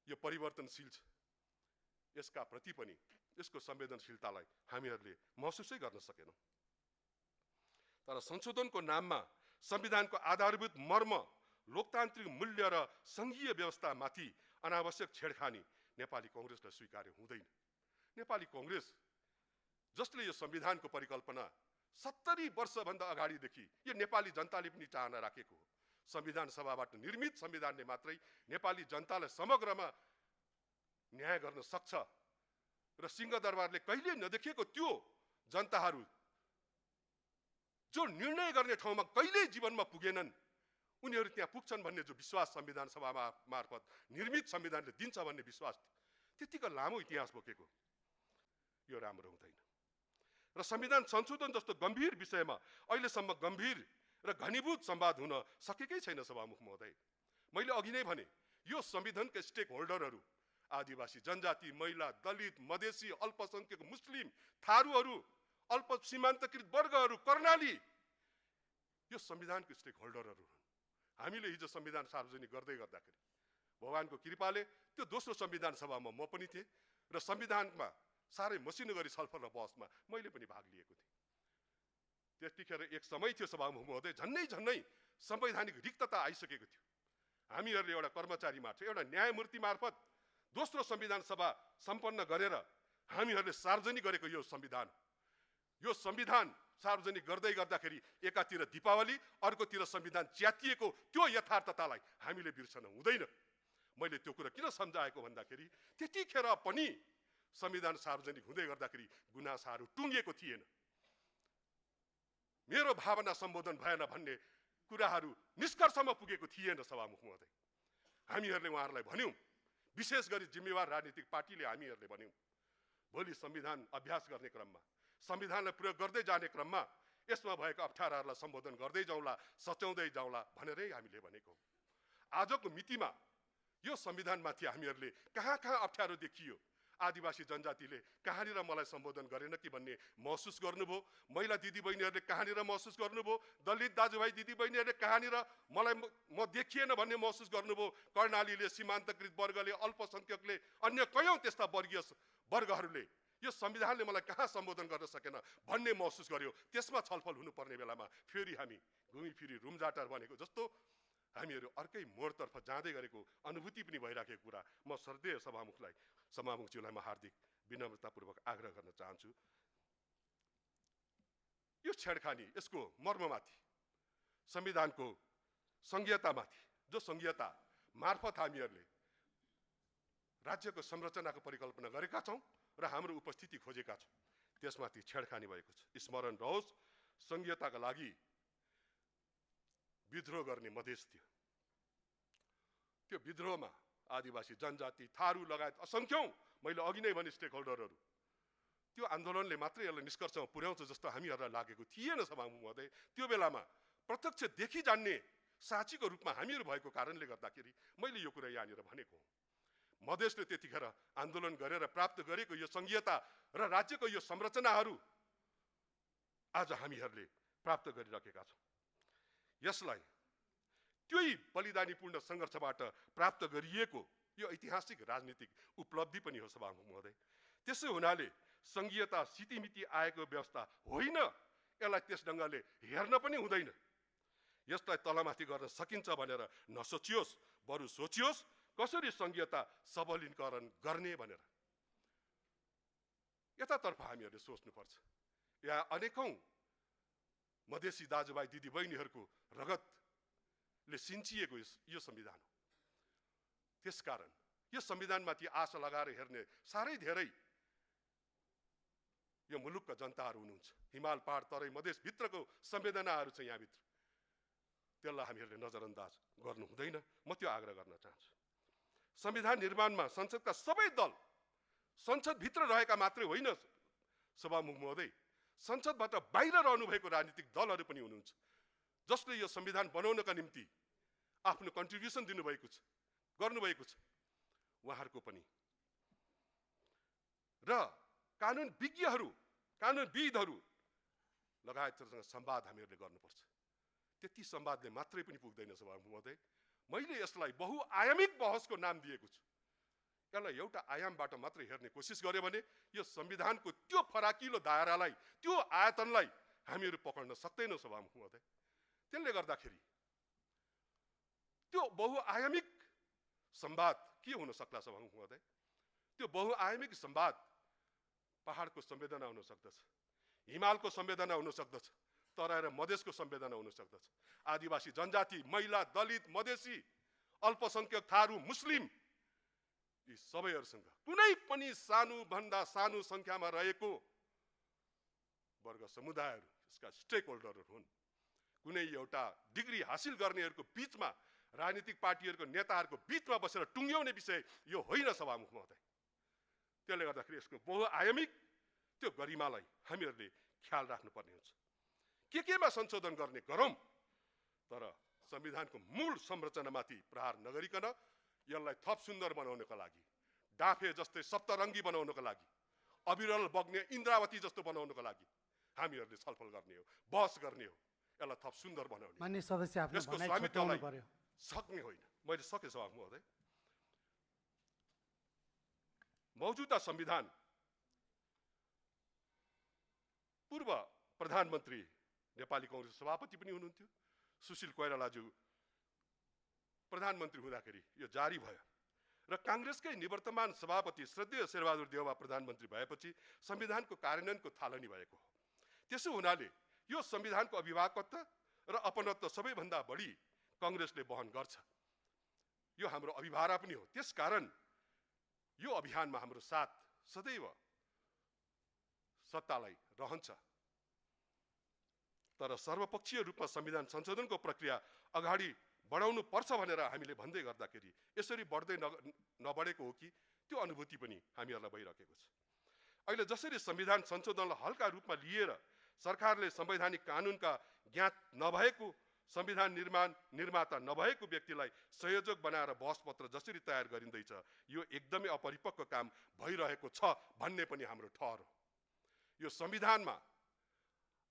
यो परिवर्तनशील छ, यसका प्रति पनि यसको संवेदनशीलतालाई हामीहरूले महसुसै गर्न सकेनौँ। तर संशोधनको नाममा संविधानको आधारभूत मर्म, लोकतान्त्रिक मूल्य र संघीय व्यवस्थामाथि अनावश्यक छेडखानी नेपाली कांग्रेसलाई स्वीकार्य हुँदैन। नेपाली कांग्रेस जसले यो संविधानको परिकल्पना 70 वर्षभन्दा अगाडिदेखि यो नेपाली जनताले पनि चाहना राखेको हो। संविधान सभाबाट निर्मित संविधानले मात्रै नेपाली जनतालाई समग्रमा न्याय गर्न सक्छ र सिंहदरबारले कहिले नदेखेको त्यो जनताहरू जो निर्णय गर्ने ठाउँमा कहिल्यै जीवनमा पुगेनन् उनीहरू त्यहाँ पुग्छन् भन्ने जो विश्वास संविधान सभा मार्फत निर्मित संविधानले दिन्छ भन्ने विश्वास त्यतिको लामो इतिहास बोकेको यो राम्रो हुँदैन। र संविधान संशोधन जस्तो गम्भीर विषयमा अहिलेसम्म गम्भीर र घनीभूत संवाद हुन सकेकै छैन। सभामुख महोदय, मैले अघि नै भने यो संविधानका स्टेक होल्डरहरू आदिवासी जनजाति, महिला, दलित, मधेसी, अल्पसंख्यक, मुस्लिम, थारूहरू, अल्प सीमान्तकृत वर्गहरू, कर्णाली यो संविधानको स्टेक होल्डरहरू हुन्। हामीले हिजो संविधान सार्वजनिक गर्दै गर्दाखेरि भगवानको कृपाले त्यो दोस्रो संविधान सभामा म पनि थिएँ र संविधानमा साह्रै मसिनो गरी छलफल र बहसमा मैले पनि भाग लिएको थिएँ। त्यतिखेर एक समय थियो सभामुख महोदय, झन्नै संवैधानिक रिक्तता आइसकेको थियो। हामीहरूले एउटा कर्मचारी मार्फत, एउटा न्यायमूर्ति मार्फत दोस्रो संविधान सभा सम्पन्न गरेर हामीहरूले सार्वजनिक गरेको यो संविधान सार्वजनिक गर्दै गर्दाखेरि एकातिर दीपावली अर्कोतिर संविधान च्यातिएको त्यो यथार्थतालाई हामीले बिर्सन हुँदैन। मैले त्यो कुरा किन सम्झाएको भन्दाखेरि त्यतिखेर पनि संविधान सार्वजनिक हुँदै गर्दाखेरि गुनासाहरू टुङ्गिएको थिएन। मेरो भावना सम्बोधन भएन भन्ने कुराहरू निष्कर्षमा पुगेको थिएन। सभामुख महोदय, हामीहरूले उहाँहरूलाई भन्यौँ, विशेष गरी जिम्मेवार राजनीतिक पार्टीले हामीहरूले भन्यौँ, भोलि संविधान अभ्यास गर्ने क्रममा, संविधानलाई प्रयोग गर्दै जाने क्रममा यसमा भएको अप्ठ्याराहरूलाई सम्बोधन गर्दै जाउँला, सच्याउँदै जाउँला भनेरै हामीले भनेको। आजको मितिमा यो संविधानमाथि हामीहरूले कहाँ अप्ठ्यारो देखियो, आदिवासी जनजातिले कहाँनिर मलाई सम्बोधन गरेन कि भन्ने महसुस गर्नुभयो, महिला दिदीबहिनीहरूले कहाँनिर महसुस गर्नुभयो, दलित दाजुभाइ दिदीबहिनीहरूले कहाँनिर मलाई म देखिएन भन्ने महसुस गर्नुभयो, कर्णालीले, सीमान्तकृत वर्गले, अल्पसंख्यकले, अन्य कयौं त्यस्ता वर्गीय वर्गहरूले यो संविधानले मलाई कहाँ सम्बोधन गर्न सकेन भन्ने महसुस गर्यो। त्यसमा छलफल हुनुपर्ने बेलामा फेरि हामी घुमिफिरी रुमजाटार बनेको जस्तो हामीहरू अर्कै मोडतर्फ जाँदै गरेको अनुभूति पनि भइराखेको कुरा म श्रद्धेय सभामुखज्यूलाई म हार्दिक विनम्रतापूर्वक आग्रह गर्न चाहन्छु। यो छेडखानी, यसको मर्ममाथि, संविधानको संघीयतामाथि, जो संघीयता मार्फत हामीहरूले राज्यको संरचनाको परिकल्पना गरेका छौँ र हाम्रो उपस्थिति खोजेका छौँ, त्यसमाथि छेडखानी भएको छ। स्मरण रहोस्, संघीयताका लागि विद्रोह गर्ने मधेस थियो। त्यो विद्रोहमा आदिवासी जनजाति, थारू लगायत असंख्यौं, मैले अघि नै भने स्टेक होल्डरहरू, त्यो आन्दोलनले मात्रै यसलाई निष्कर्षमा पुर्याउँछ जस्तो हामीहरूलाई लागेको थिएन। सभामुख महोदय, त्यो बेलामा प्रत्यक्ष देखि जान्ने साँचीको रूपमा हामीहरू भएको कारणले गर्दाखेरि मैले यो कुरा यहाँनिर भनेको हुँ। मधेसले त्यतिखेर आन्दोलन गरेर प्राप्त गरेको यो संघीयता र राज्यको यो संरचनाहरू आज हामीहरूले प्राप्त गरिराखेका छौँ। यसलाई त्यही बलिदानीपूर्ण संघर्षबाट प्राप्त गरिएको यो ऐतिहासिक राजनीतिक उपलब्धि पनि हो सभामुख महोदय। त्यसो हुनाले संघीयता सितिमिति आएको व्यवस्था होइन, यसलाई त्यस ढङ्गले हेर्न पनि हुँदैन। यसलाई तलमाथि गर्न सकिन्छ भनेर नसोचियोस्, बरु सोचियोस् कसरी संघीयता सबलीकरण गर्ने भनेर। यतातर्फ हामीहरूले सोच्नुपर्छ। यहाँ अनेकौं मधेसी दाजुभाइ दिदीबहिनीहरूको रगतले सिन्चिएको यो संविधान हो। त्यसकारण यो संविधानमाथि आशा लगाएर हेर्ने साह्रै धेरै यो मुलुकका जनताहरू हुनुहुन्छ। हिमाल पहाड तराई मधेस भित्रको संवेदनाहरू छ यहाँभित्र, त्यसलाई हामीहरूले नजरअन्दाज गर्नु हुँदैन। म त्यो आग्रह गर्न चाहन्छु। संविधान निर्माणमा संसदका सबै दल संसदभित्र रहेका मात्रै होइन सभामुख महोदय, संसदबाट बाहिर रहनुभएको राजनीतिक दलहरू पनि हुनुहुन्छ, जसले यो संविधान बनाउनका निम्ति आफ्नो कन्ट्रिब्युसन दिनुभएको छ, गर्नुभएको छ। उहाँहरूको पनि र कानुन विज्ञहरू, कानुनविदहरू लगायतसँग संवाद हामीहरूले गर्नुपर्छ। त्यति संवादले मात्रै पनि पुग्दैन सभामुख महोदय। मैले यसलाई बहुआयामिक बहसको नाम दिएको छु। यसलाई एउटा आयामबाट मात्रै हेर्ने कोसिस गर्यो भने यो संविधानको त्यो फराकिलो दायरालाई, त्यो आयतनलाई हामीहरू पक्र्न सक्दैनौँ सभामुख महोदय। त्यसले गर्दाखेरि त्यो बहुआयामिक संवाद के हुन सक्ला सभामुख महोदय? त्यो बहुआयामिक संवाद पहाडको संवेदना हुन सक्दछ, हिमालको संवेदना हुन सक्दछ, तराई र मधेसको संवेदना हुन सक्दछ, आदिवासी जनजाति, महिला, दलित, मधेसी, अल्पसंख्यक, थारू, मुस्लिम, यी सबैहरूसँग कुनै पनि सानोभन्दा सानो संख्यामा रहेको वर्ग समुदायहरू यसका स्टेक होल्डरहरू हुन्। कुनै एउटा डिग्री हासिल गर्नेहरूको बीचमा, राजनीतिक पार्टीहरूको नेताहरूको बीचमा बसेर टुङ्ग्याउने विषय यो होइन सभामुख महोदय। त्यसले गर्दाखेरि यसको बहुआयामिक त्यो गरिमालाई हामीहरूले ख्याल राख्नुपर्ने हुन्छ। केमा संशोधन गर्ने गरौँ, तर संविधानको मूल संरचनामाथि प्रहार नगरिकन यसलाई थप सुन्दर बनाउनको लागि, डाँफे जस्तै सप्तरङ्गी बनाउनको लागि, अविरल बग्ने इन्द्रावती जस्तो बनाउनको लागि हामीहरूले छलफल गर्ने हो, बहस गर्ने हो। यसलाई थप सुन्दर बनाउने, माननीय सदस्य आफ्नो यसको भनाइ स्वामित्वलाई छुट्याउनु पर्यो। सक्ने होइन। मैले सके सभामुख महोदय। मौजूदा संविधान पूर्व प्रधानमन्त्री नेपाली कांग्रेस सभापति पनि हुनुहुन्थ्यो, सुशील कोइरालाज्यू प्रधानमन्त्री हुँदाखेरि यो जारी भयो र कांग्रेसकै निवर्तमान सभापति श्रद्धेय शेरबहादुर देउवा प्रधानमन्त्री भएपछि संविधानको कार्यान्वयनको थालनी भएको हो। त्यसो हुनाले यो संविधानको अभिभावकत्व र अपनत्व सबैभन्दा बढी कांग्रेसले वहन गर्छ। यो हाम्रो अभिभारा पनि हो। त्यसकारण यो अभियानमा हाम्रो साथ सदैव सत्तालाई रहन्छ। तर सर्वपक्षीय रूपमा संविधान संशोधनको प्रक्रिया अगाडि बढाउनु पर्छ भनेर हामीले भन्दै गर्दाखेरि यसरी बढ्दै नबढेको हो कि त्यो अनुभूति पनि हामीहरूलाई भइरहेको छ। अहिले जसरी संविधान संशोधनलाई हल्का रूपमा लिएर सरकारले संवैधानिक कानुनका ज्ञात नभएको, संविधान निर्माता नभएको व्यक्तिलाई संयोजक बनाएर बहसपत्र जसरी तयार गरिँदैछ, यो एकदमै अपरिपक्व काम भइरहेको छ भन्ने पनि हाम्रो ठहर हो। यो संविधानमा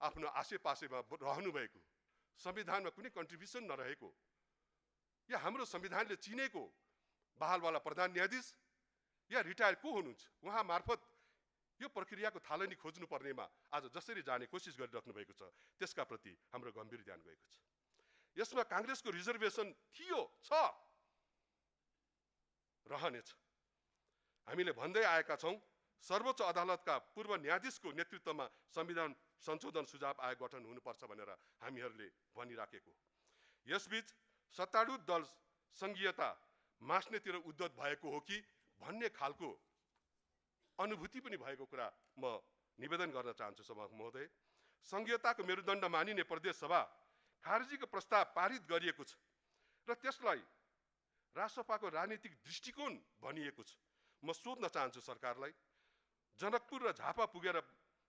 आफ्नो आसेपासेमा रहनुभएको, संविधानमा कुनै कन्ट्रिब्युसन नरहेको, या हाम्रो संविधानले चिनेको बहालवाला प्रधान न्यायाधीश या रिटायर को हुनुहुन्छ, उहाँ मार्फत यो प्रक्रियाको थालनी खोज्नु पर्नेमा आज जसरी जाने कोसिस गरिराख्नु भएको छ, त्यसका प्रति हाम्रो गम्भीर ध्यान गएको छ। यसमा कांग्रेसको रिजर्भेसन थियो, छ, रहनेछ। हामीले भन्दै आएका छौं, सर्वोच्च अदालतका पूर्व न्यायाधीशको नेतृत्वमा संविधान संशोधन सुझाव आयोग गठन हुनुपर्छ भनेर हामीहरूले भनिराखेको। यसबीच सत्तारूढ दल संघीयता मास्नेतिर उद्धत भएको हो कि भन्ने खालको अनुभूति पनि भएको कुरा म निवेदन गर्न चाहन्छु सभामुख महोदय। संघीयताको मेरुदण्ड मानिने प्रदेश सभा खारेजीको प्रस्ताव पारित गरिएको छ र त्यसलाई राष्ट्रपाको राजनीतिक दृष्टिकोण भनिएको छ। म सोध्न चाहन्छु सरकारलाई, जनकपुर र झापा पुगेर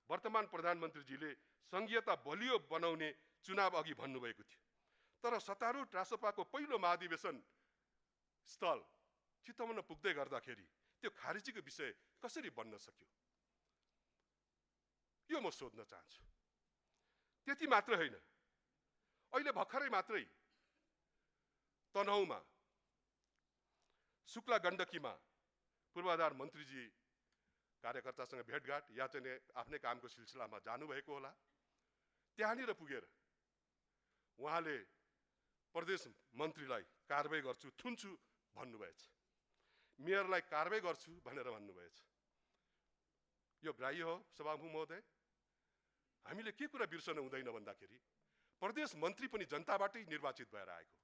वर्तमान प्रधानमन्त्रीजीले संघीयता बलियो बनाउने चुनाव अघि भन्नुभएको थियो, तर सत्तारूढ राष्ट्रपाको पहिलो महाधिवेशन स्थल चितवन पुग्दै गर्दाखेरि त्यो खारेजीको विषय कसरी बन्न सक्यो, यो म सोध्न चाहन्छु। त्यति मात्र होइन, अहिले भर्खरै मात्रै तनहुँमा शुक्ला गण्डकीमा पूर्वाधार मन्त्रीजी कार्यकर्तासँग भेटघाट या चाहिँ आफ्नै कामको सिलसिलामा जानुभएको होला। त्यहाँनिर पुगेर उहाँले प्रदेश मन्त्रीलाई कारबाही गर्छु थुन्छु भन्नुभएछ, मेयरलाई कारबाही गर्छु भनेर भन्नुभएछ। यो ग्राह्य हो सभामुख महोदय। हामीले के कुरा बिर्सन हुँदैन भन्दाखेरि प्रदेश मन्त्री पनि जनताबाटै निर्वाचित भएर आएको,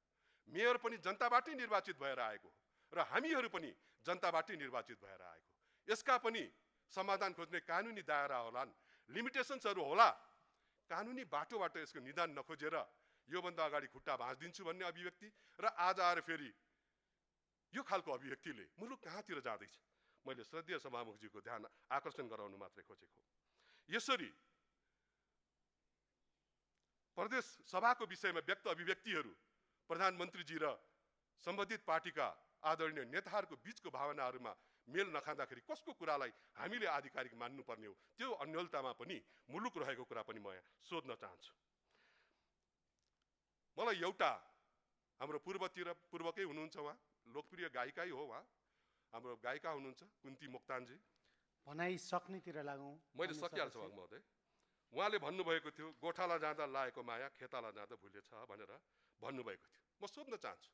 मेयर पनि जनताबाटै निर्वाचित भएर आएको र हामीहरू पनि जनताबाटै निर्वाचित भएर आएको। यसका पनि समाधान खोज्ने कानुनी दायरा होलान्, लिमिटेसन्सहरू होला। कानुनी बाटोबाट यसको निदान नखोजेर योभन्दा अगाडि खुट्टा भाँचिदिन्छु भन्ने अभिव्यक्ति र आज आएर फेरि यो खालको अभिव्यक्तिले मुलुक कहाँतिर जाँदैछ। मैले श्रद्धेय सभामुखजीको ध्यान आकर्षण गराउनु मात्रै खोजेको। यसरी प्रदेश सभाको विषयमा व्यक्त अभिव्यक्तिहरू प्रधानमन्त्रीजी र सम्बन्धित पार्टीका आदरणीय नेताहरूको बीचको भावनाहरूमा मेल नखाँदाखेरि कसको कुरालाई हामीले आधिकारिक मान्नुपर्ने हो, त्यो अन्यलतामा पनि मुलुक रहेको कुरा पनि म सोध्न चाहन्छु। मलाई एउटा हाम्रो पूर्वकै हुनुहुन्छ, उहाँ लोकप्रिय गायिकै हो, उहाँ हाम्रो गायिका हुनुहुन्छ कुन्ती मोक्तानजी। भनाइ सक्नेतिर लागौँ। मैले सकिहाल्छु महोदय। उहाँले भन्नुभएको थियो गोठाला जाँदा लाएको माया खेताला जाँदा भुलेछ भनेर भन्नुभएको थियो। म सोध्न चाहन्छु,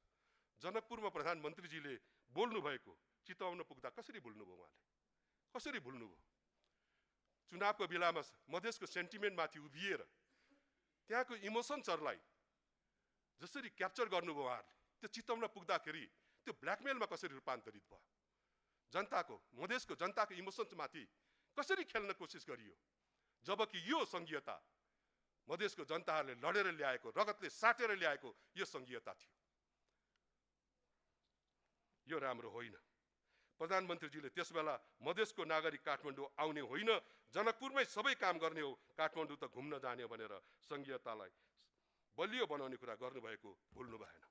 जनकपुरमा प्रधानमन्त्रीजीले बोल्नु भएको चितवन पुग्दा कसरी भुल्नुभयो? उहाँले कसरी भुल्नुभयो? चुनावको बेलामा मधेसको सेन्टिमेन्टमाथि उभिएर त्यहाँको इमोसन्सहरूलाई जसरी क्याप्चर गर्नुभयो उहाँहरूले, त्यो चितवन पुग्दाखेरि त्यो ब्ल्याकमेलमा कसरी रूपान्तरित भयो? जनताको मधेसको जनताको इमोसन्समाथि कसरी खेल्न कोसिस गरियो? जबकि यो संघीयता मधेसको जनताहरूले लडेर ल्याएको, रगतले साटेर ल्याएको यो संघीयता थियो। यो राम्रो होइन। प्रधानमन्त्रीजीले त्यसबेला मधेसको नागरिक काठमाडौँ आउने होइन, जनकपुरमै सबै काम गर्ने हो, काठमाडौँ त घुम्न जाने हो भनेर संघीयतालाई बलियो बनाउने कुरा गर्नुभएको भुल्नु भएन।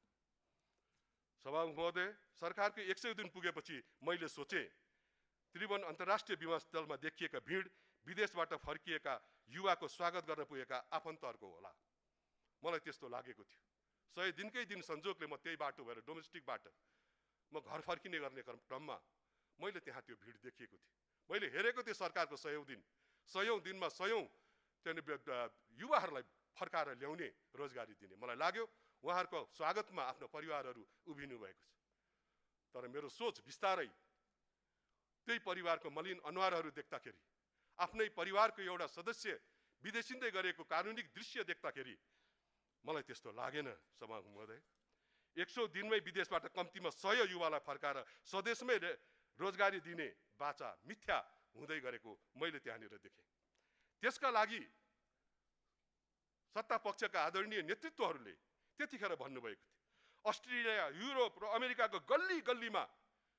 सभामुख महोदय, सरकारको 100 दिन पुगेपछि मैले सोचेँ त्रिभुवन अन्तर्राष्ट्रिय विमानस्थलमा देखिएका भिड विदेशबाट फर्किएका युवाको स्वागत गर्न पुगेका आफन्तहरूको होला। मलाई त्यस्तो लागेको थियो। 100 दिनकै दिन संजोगले म त्यही बाटो भएर डोमेस्टिकबाट म घर फर्किने गर्ने क्रममा मैले त्यहाँ त्यो भिड देखिएको थिएँ। मैले हेरेको थिएँ सरकारको 100 दिनमा 100 युवाहरूलाई फर्काएर ल्याउने, रोजगारी दिने। मलाई लाग्यो उहाँहरूको स्वागतमा आफ्नो परिवारहरू उभिनु भएको छ। तर मेरो सोच बिस्तारै त्यही परिवारको मलिन अनुहारहरू देख्दाखेरि, आफ्नै परिवारको एउटा सदस्य विदेशिँदै गरेको कानुनिक दृश्य देख्दाखेरि मलाई त्यस्तो लागेन सभामुख महोदय। 100 दिनमै विदेशबाट कम्तीमा 100 युवालाई फर्काएर स्वदेशमै रोजगारी दिने बाचा मिथ्या हुँदै गरेको मैले त्यहाँनिर देखेँ। त्यसका लागि सत्ता पक्षका आदरणीय नेतृत्वहरूले त्यतिखेर भन्नुभएको थियो अस्ट्रेलिया, युरोप र अमेरिकाको गल्ली गल्लीमा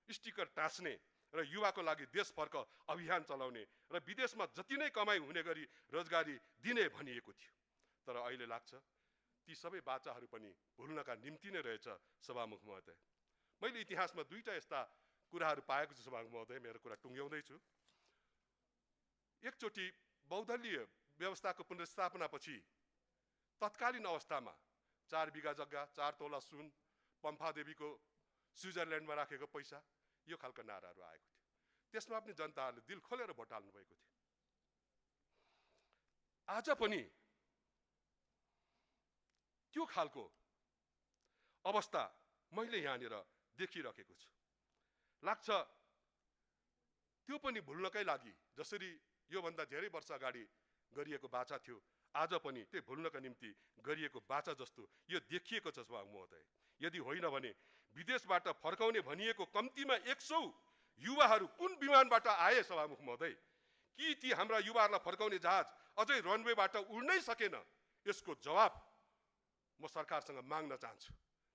स्टिकर टाँच्ने र युवाको लागि देश फर्क अभियान चलाउने र विदेशमा जति नै कमाइ हुने गरी रोजगारी दिने भनिएको थियो। तर अहिले लाग्छ ती सबै बाचाहरू पनि भुल्नका निम्ति नै रहेछ सभामुख महोदय। मैले इतिहासमा दुईटा यस्ता कुराहरू पाएको छु सभामुख महोदय, मेरो कुरा टुङ्ग्याउँदैछु। एकचोटि बहुदलीय व्यवस्थाको पुनर्स्थापनापछि तत्कालीन अवस्थामा 4 बिघा जग्गा, 4 तोला सुन, पम्फादेवीको स्विजरल्यान्डमा राखेको पैसा, यो खालको नाराहरू आएको थियो। त्यसमा पनि जनताहरूले दिल खोलेर भोट हाल्नु भएको थियो। आज पनि त्यो खालको अवस्था मैले यहाँनिर देखिरहेको छु। लाग्छ त्यो पनि भुल्नकै लागि जसरी योभन्दा धेरै वर्ष अगाडि गरिएको बाचा थियो, आज पनि त्यो भुल्नका निम्ति गरिएको बाचा जस्तो यो देखिएको छ सभामुख महोदय। यदि होइन भने विदेशबाट फर्काउने भनिएको कम्तीमा 100 युवाहरू कुन विमानबाट आए सभामुख महोदय? कि ती हाम्रा युवाहरूलाई फर्काउने जहाज अझै रनवेबाट उड्नै सकेन? यसको जवाब म सरकारसँग माग्न चाहन्छु।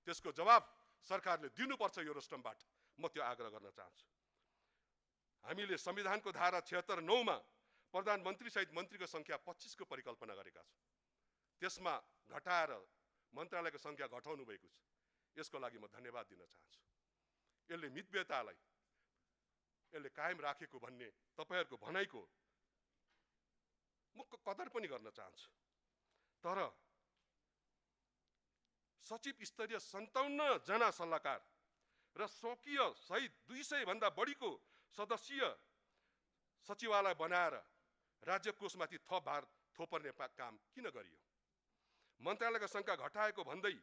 त्यसको जवाब सरकारले दिनुपर्छ यो रोस्टमबाट। म त्यो आग्रह गर्न चाहन्छु। हामीले संविधानको धारा 76(9) मा प्रधानमन्त्री सहित मन्त्रीको संख्या 25 को परिकल्पना गरेका छौँ। त्यसमा घटाएर मन्त्रालयको संख्या घटाउनु भएको छ। यसको लागि म धन्यवाद दिन चाहन्छु। यसले मितव्ययतालाई यसले कायम राखेको भन्ने तपाईहरुको भनाइको म कदर पनि गर्न चाहन्छु। तर सचिव स्तरीय 57 जना सल्लाहकार र स्वकीय सहित 200 भन्दा बढीको सदस्यीय सचिवालय बनाएर राज्य कोषमाथि थप भार थोपर्ने काम किन गरियो? मन्त्रालयका संख्या घटाएको भन्दै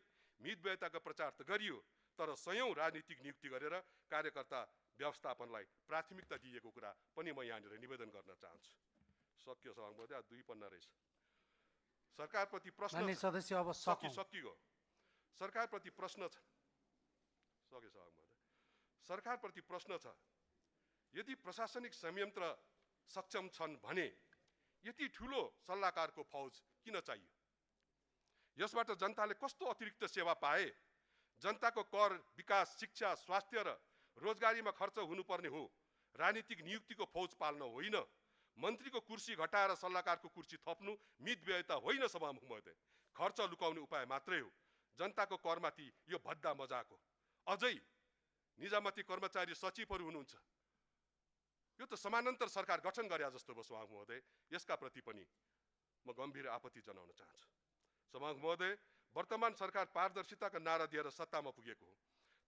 मितव्ययताको प्रचार त गरियो, तर सयौं राजनीतिक नियुक्ति गरेर कार्यकर्ता व्यवस्थापनलाई प्राथमिकता दिएको कुरा पनि म यहाँनिर निवेदन गर्न चाहन्छु। सकियो सभामुखज्यू, 2 पन्ना रहेछ। सरकारप्रति प्रश्न माननीय सदस्य अब सकियो। सरकारप्रति प्रश्न छ। सके सभामुखज्यू। सरकारप्रति प्रश्न छ, यदि प्रशासनिक संयन्त्र सक्षम छन् भने यति ठूलो सल्लाहकारको फौज किन चाहियो? यसबाट जनताले कस्तो अतिरिक्त सेवा पाए? जनताको कर, विकास, शिक्षा, स्वास्थ्य र रोजगारीमा खर्च हुनुपर्ने हो, राजनीतिक नियुक्तिको फौज पाल्न होइन। मन्त्रीको कुर्सी घटाएर सल्लाहकारको कुर्सी थप्नु मितव्ययता होइन सभामुख महोदय, खर्च लुकाउने उपाय मात्रै हो। जनताको करमाथि यो भद्दा मजाक हो। अझै निजामती कर्मचारी सचिवहरू हुनुहुन्छ, यो त समानान्तर सरकार गठन गरे जस्तो भयो सभामुख महोदय। यसका प्रति पनि म गम्भीर आपत्ति जनाउन चाहन्छु। सभामुख महोदय, वर्तमान सरकार पारदर्शिताका नारा दिएर सत्तामा पुगेको हो,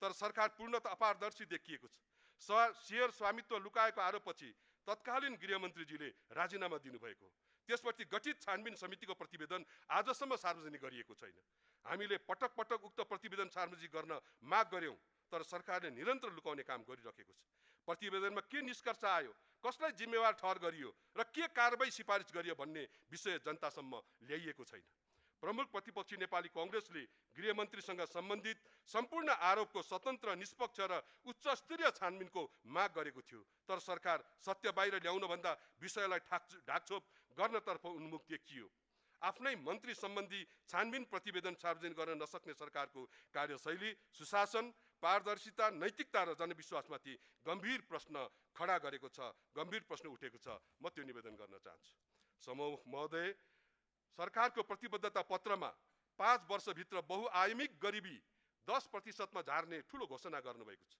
तर सरकार पूर्णतः अपारदर्शी देखिएको छ। शेयर स्वामित्व लुकाएको आरोपपछि तत्कालीन गृहमन्त्रीजीले राजीनामा दिनुभएको हो। त्यसपछि गठित छानबिन समितिको प्रतिवेदन आजसम्म सार्वजनिक गरिएको छैन। हामीले पटक पटक उक्त प्रतिवेदन सार्वजनिक गर्न माग गर्यौं, तर सरकारले निरन्तर लुकाउने काम गरिरहेको छ। प्रतिवेदनमा के निष्कर्ष आयो, कसलाई जिम्मेवार ठहर गरियो र के कारबाही सिफारिस गरियो भन्ने विषय जनतासम्म ल्याइएको छैन। प्रमुख प्रतिपक्षी नेपाली कांग्रेसले गृहमन्त्रीसँग सम्बन्धित सम्पूर्ण आरोपको स्वतन्त्र, निष्पक्ष र उच्च स्तरीय छानबिनको माग गरेको थियो, तर सरकार सत्य बाहिर ल्याउनुभन्दा विषयलाई ढाकछोप गर्नतर्फ उन्मुख देखियो। आफ्नै मन्त्री सम्बन्धी छानबिन प्रतिवेदन सार्वजनिक गर्न नसक्ने सरकारको कार्यशैली, सुशासन, पारदर्शिता, नैतिकता र जनविश्वासमाथि गम्भीर प्रश्न खडा गरेको छ, गम्भीर प्रश्न उठेको छ। म त्यो निवेदन गर्न चाहन्छु। सभामुख महोदय, सरकारको प्रतिबद्धता पत्रमा 5 वर्षभित्र बहुआयामिक गरिबी 10% झार्ने ठूलो घोषणा गर्नुभएको छ,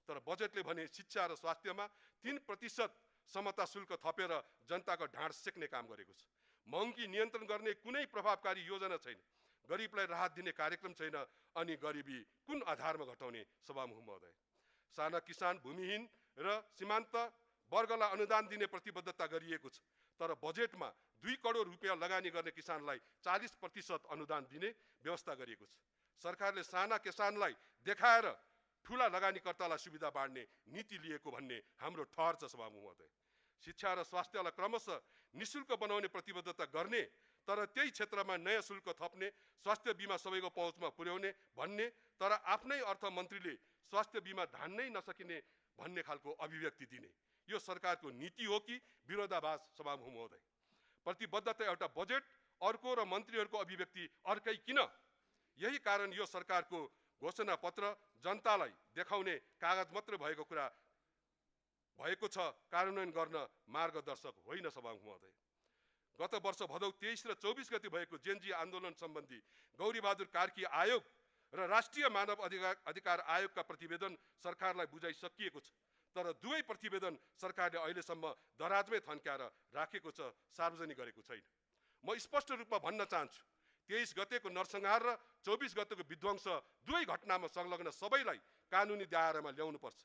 तर बजेटले भने शिक्षा र स्वास्थ्यमा 3% समता शुल्क थपेर जनताको ढाड सेक्ने काम गरेको छ। महँगी नियन्त्रण गर्ने कुनै प्रभावकारी योजना छैन, गरिबलाई राहत दिने कार्यक्रम छैन, अनि गरिबी कुन आधारमा घटाउने सभामुख महोदय? साना किसान, भूमिहीन र सीमान्त वर्गलाई अनुदान दिने प्रतिबद्धता गरिएको छ, तर बजेटमा 2 करोड रुपियाँ लगानी गर्ने किसानलाई 40% अनुदान दिने व्यवस्था गरिएको छ। सरकारले साना किसानलाई देखाएर ठूला लगानीकर्तालाई सुविधा बाँड्ने नीति लिएको भन्ने हाम्रो ठहर छ सभामुख महोदय। शिक्षा र स्वास्थ्यलाई क्रमशः निशुल्क बनाउने प्रतिबद्धता गर्ने, तर त्यही क्षेत्रमा नयाँ शुल्क थप्ने, स्वास्थ्य बीमा सबैको पहुँचमा पुर्याउने भन्ने, तर आफ्नै अर्थमन्त्रीले स्वास्थ्य बीमा धान्नै नसकिने भन्ने खालको अभिव्यक्ति दिने, यो सरकारको नीति हो कि विरोधाभास सभामुख महोदय? प्रतिबद्धता एउटा बजेट अर्को र मन्त्रीहरूको अभिव्यक्ति अर्कै किन? यही कारण यो सरकारको घोषणा पत्र जनतालाई देखाउने कागज मात्र भएको छ, कार्यान्वयन गर्न मार्गदर्शक होइन सभामुख महोदय। गत वर्ष भदौ 23 र 24 गते भएको जेनजी आन्दोलन सम्बन्धी गौरीबहादुर कार्की आयोग र राष्ट्रिय मानव अधिकार आयोगका प्रतिवेदन सरकारलाई बुझाइसकिएको छ, तर दुवै प्रतिवेदन सरकारले अहिलेसम्म दराजमै थन्क्याएर राखेको छ, सार्वजनिक गरेको छैन। म स्पष्ट रूपमा भन्न चाहन्छु, 23 गतेको नरसंहार र 24 गतेको विध्वंस दुवै घटनामा संलग्न सबैलाई कानुनी दायरामा ल्याउनुपर्छ।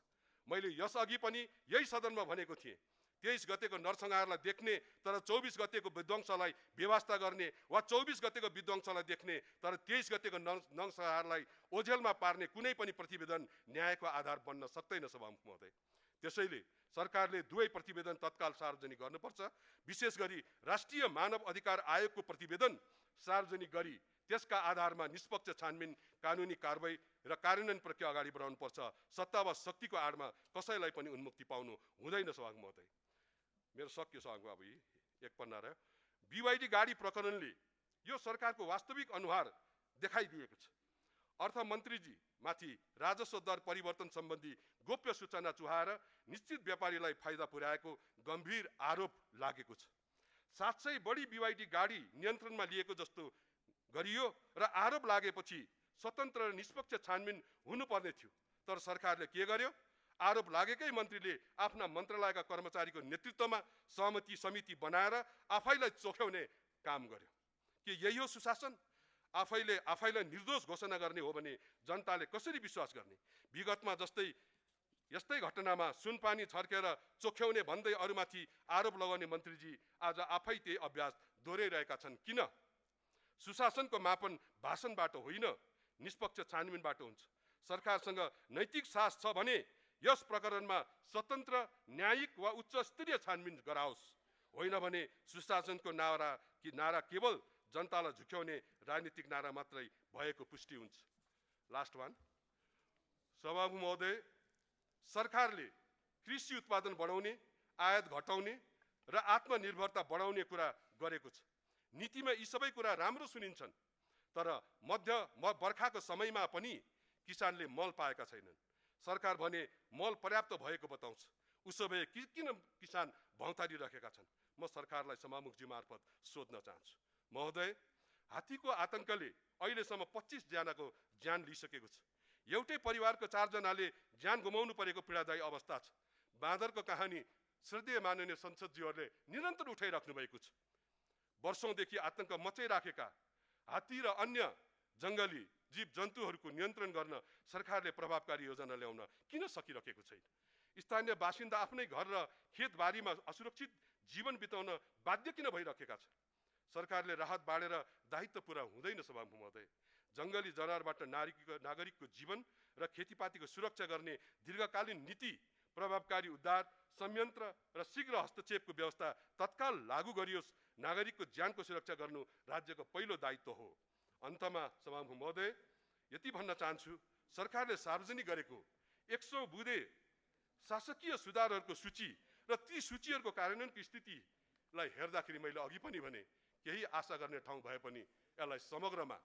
मैले यसअघि पनि यही सदनमा भनेको थिएँ, 23 गतेको नरसंहारलाई देख्ने तर 24 गतेको विध्वंसलाई बेवास्ता गर्ने, वा 24 गतेको विध्वंसलाई देख्ने तर 23 गतेको नरसंहारलाई ओझेलमा पार्ने कुनै पनि प्रतिवेदन न्यायको आधार बन्न सक्दैन सभामुख महोदय। त्यसैले सरकारले दुवै प्रतिवेदन तत्काल सार्वजनिक गर्नुपर्छ। विशेष गरी राष्ट्रिय मानव अधिकार आयोगको प्रतिवेदन सार्वजनिक गरी त्यसका आधारमा निष्पक्ष छानबिन, कानुनी कारबाही र कार्यान्वयन प्रक्रिया अगाडि बढाउनुपर्छ। सत्ता वा शक्तिको आडमा कसैलाई पनि उन्मुक्ति पाउनु हुँदैन सभामुख महोदय। मेरो सकियो सभामुख, अब 1 पन्ना रह्यो। BYD गाडी प्रकरणले यो सरकारको वास्तविक अनुहार देखाइदिएको छ। अर्थमन्त्रीजी माथि राजस्व दर परिवर्तन सम्बन्धी गोप्य सूचना चुहाएर निश्चित व्यापारीलाई फाइदा पुर्याएको गम्भीर आरोप लागेको छ। 700 बढी BYD गाडी नियन्त्रणमा लिएको जस्तो गरियो र आरोप लागेपछि स्वतन्त्र र निष्पक्ष छानबिन हुनुपर्ने थियो, तर सरकारले के गर्यो? आरोप लागेकै मन्त्रीले आफ्ना मन्त्रालयका कर्मचारीको नेतृत्वमा सहमति समिति बनाएर आफैलाई चोख्याउने काम गर्यो। के यही हो सुशासन? आफैलाई निर्दोष घोषणा गर्ने हो भने जनताले कसरी विश्वास गर्ने? विगतमा यस्तै घटनामा सुनपानी छर्केर चोख्याउने भन्दै अरूमाथि आरोप लगाउने मन्त्रीजी आज आफै त्यही अभ्यास दोहोऱ्याइरहेका छन्। किन? सुशासनको मापन भाषणबाट होइन, निष्पक्ष छानबिनबाट हुन्छ। सरकारसँग नैतिक साहस छ भने यस प्रकरणमा स्वतन्त्र, न्यायिक वा उच्च स्तरीय छानबिन गराओस्। होइन भने सुशासनको नारा केवल जनतालाई झुक्याउने राजनीतिक नारा मात्रै भएको पुष्टि हुन्छ। लास्ट वान, सभामुख महोदय, सरकारले कृषि उत्पादन बढाउने, आयात घटाउने र आत्मनिर्भरता बढाउने कुरा गरेको छ। नीतिमा यी सबै कुरा राम्रो सुनिन्छन्, तर बर्खाको समयमा पनि किसानले मल पाएका छैनन्। सरकार भने मल पर्याप्त भएको बताउँछ। उसो भए किन किसान भौँतारिरहेका छन्? म सरकारलाई सभामुखजी मार्फत सोध्न चाहन्छु। महोदय, हात्तीको आतंकले अहिलेसम्म 25 जनाको ज्यान लिइसकेको छ। एउटै परिवारको 4 जनाले ज्यान गुमाउनु परेको पीडादायी अवस्था छ। बाँदरको कहानी श्रद्धेय माननीय संसदज्यूहरूले निरन्तर उठाइराख्नु भएको छ। वर्षौंदेखि आतंक मचाइराखेका हात्ती र अन्य जंगली जीव जन्तुहरूको नियन्त्रण गर्न सरकारले प्रभावकारी योजना ल्याउन किन सकिरहेको छैन? स्थानीय बासिन्दा आफ्नै घर र खेतबारीमा असुरक्षित जीवन बिताउन बाध्य किन भइरहेका छन्? सरकारले राहत बाँडेर दायित्व पुरा हुँदैन। सभामुख महोदय, जंगली जनावरबाट नागरिकको जीवन र खेतीपातीको सुरक्षा गर्ने दीर्घकालीन नीति, प्रभावकारी उद्धार संयन्त्र र शीघ्र हस्तक्षेपको व्यवस्था तत्काल लागू गरियोस्। नागरिकको ज्यानको सुरक्षा गर्नु राज्यको पहिलो दायित्व हो। अन्तमा सभामुख महोदय, यति भन्न चाहन्छु, सरकारले सार्वजनिक गरेको 100 बुँदे शासकीय सुधारहरूको सूची र ती सूचीहरूको कार्यान्वयनको स्थितिलाई हेर्दाखेरि मैले अघि पनि भने केही आशा गर्ने ठाउँ भए पनि यसलाई समग्रमा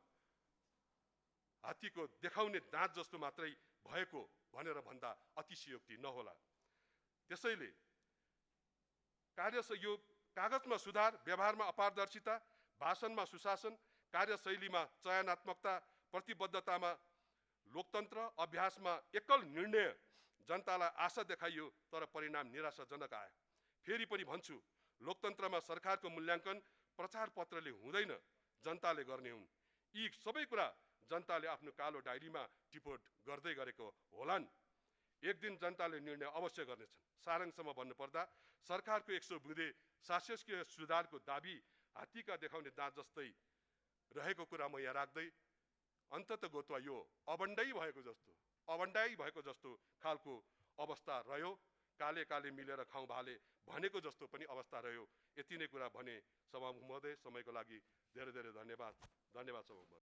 हात्तीको देखाउने दाँत जस्तो मात्रै भएको भनेर भन्दा अतिशयोक्ति नहोला। त्यसैले यो कागजमा सुधार, व्यवहारमा अपारदर्शिता, भाषणमा सुशासन, कार्यशैलीमा चयनात्मकता, प्रतिबद्धतामा लोकतन्त्र, अभ्यासमा एकल निर्णय जनतालाई आशा देखाइयो तर परिणाम निराशाजनक आयो। फेरि पनि भन्छु, लोकतन्त्रमा सरकारको मूल्याङ्कन प्रचार पत्रले हुँदैन, जनताले गर्ने हुन्। यी सबै कुरा जनताले आफ्नो कालो डायरीमा टिपोट गर्दै गरेको होलान्। एक दिन जनताले निर्णय अवश्य गर्नेछन्। सारांशमा भन्नुपर्दा सरकारको 100 बुँदे शासकीय सुधारको दाबी हात्तीका देखाउने दाँत जस्तै रहेको कुरा म यहाँ राख्दै अन्ततगतवा यो अबन्डाई भएको जस्तो खालको अवस्था रह्यो। काले काले मिलेर खाउँ भाले भनेको जस्तो पनि अवस्था रह्यो। यति नै कुरा भने सभामुख महोदय, समयको लागि धेरै धेरै धन्यवाद। सभामुख।